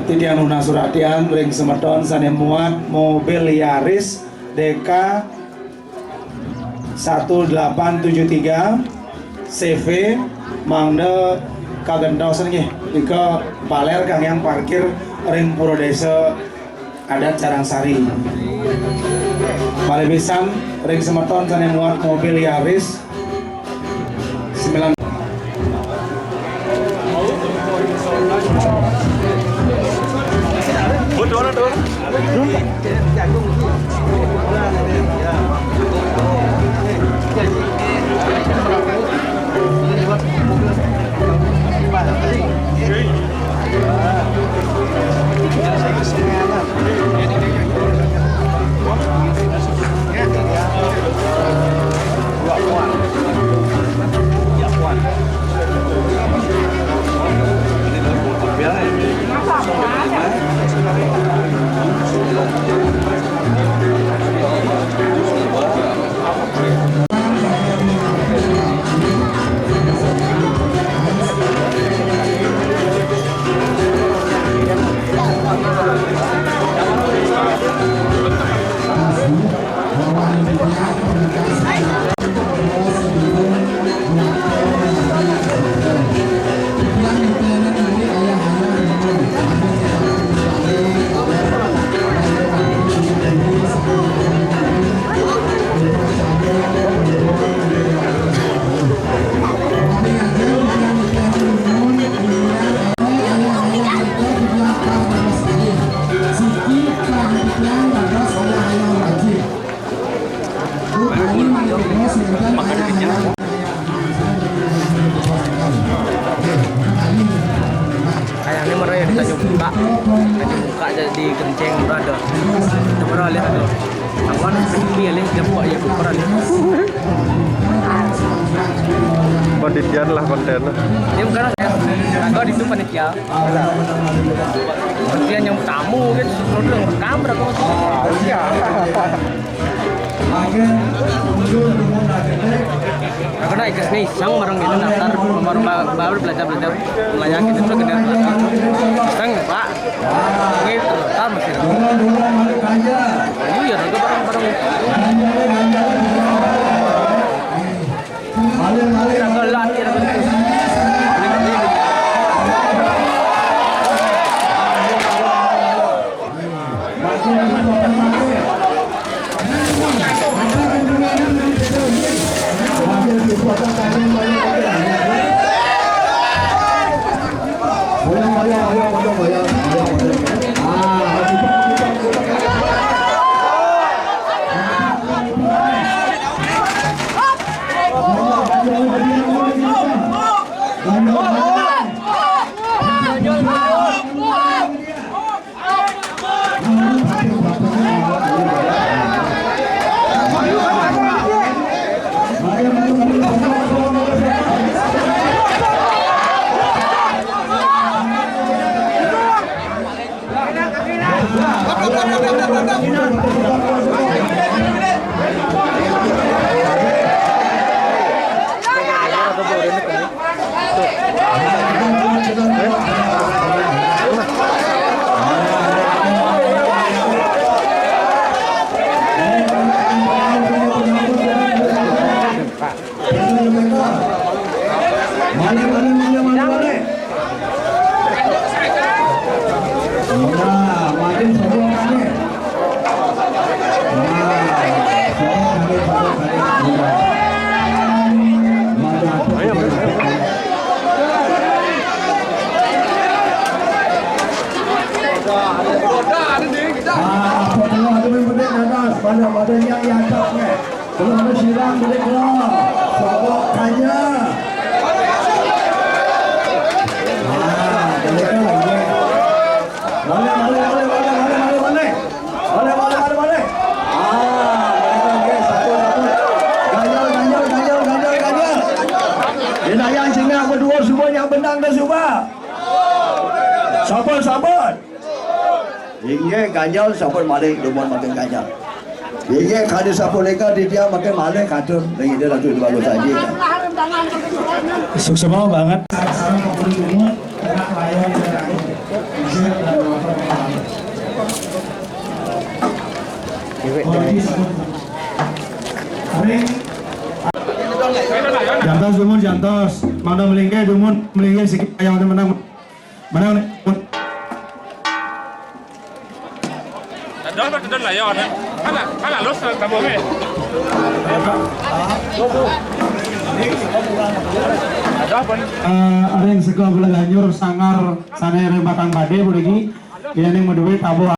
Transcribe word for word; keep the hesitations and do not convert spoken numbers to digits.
Titiang nunas suratian ring semeton sane muat mobil Yaris D K satu delapan tujuh tiga C V, mangda kagentosan nggih, nika baler kangge parkir ring Pura Desa Adat Carangsari. Malih pisan ring semeton sane muat mobil Yaris sembilan. Kayaknya mereka yang kita jumpa, kita jumpa jadi kenceng berada. Kita pernah lihat tuh. Awan sepi ya, lihat jumpa ya, pernah lihat. Panitia lah konten. Dia bukan saya. Enggak, itu panitia. Panitia yang tamu kan, sebelum rekam berapa? Iya. Karena ikas nih iseng bareng gitu, daftar baru, baru belajar, belajar melayani gitu, terus gede iseng, Pak. Ini ternyata masih. Iya, nanti bareng-bareng. Pada, pada yang di atas ni. Belum ada silang balik keluar. Sabak kaya. Ah, boleh kan lagi. Boleh, boleh, boleh, boleh, boleh, boleh, boleh. Boleh, boleh, boleh, boleh. Ah, boleh kan lagi. Satu, satu. Ganjal, ganjal, ganjal, ganjal, ganjal. Dia nak yang sini apa dua suba yang benang dah suba. Sabun, sabun. Inggih, ganjel sampun malih dumun makin ganjel. Inggih, kadi sapunika titiang makin malih katut ring Ida Datu Ida Bagus Aji. Suksma banget. Anak layon dan angin. Jep dan motor. Iwek dan Jantos, dumun, jantos. Mangda melingkih, dumun, melingkih sikit, aya menang. Menang. Aduh, apa tuh layon? Mana, mana lu sel kamu, eh? Aduh, apa? Eh, ada yang sekolah gula ganyur, sangar, sana yang batang bade, boleh lagi. Yang yang mau duit, tabuh.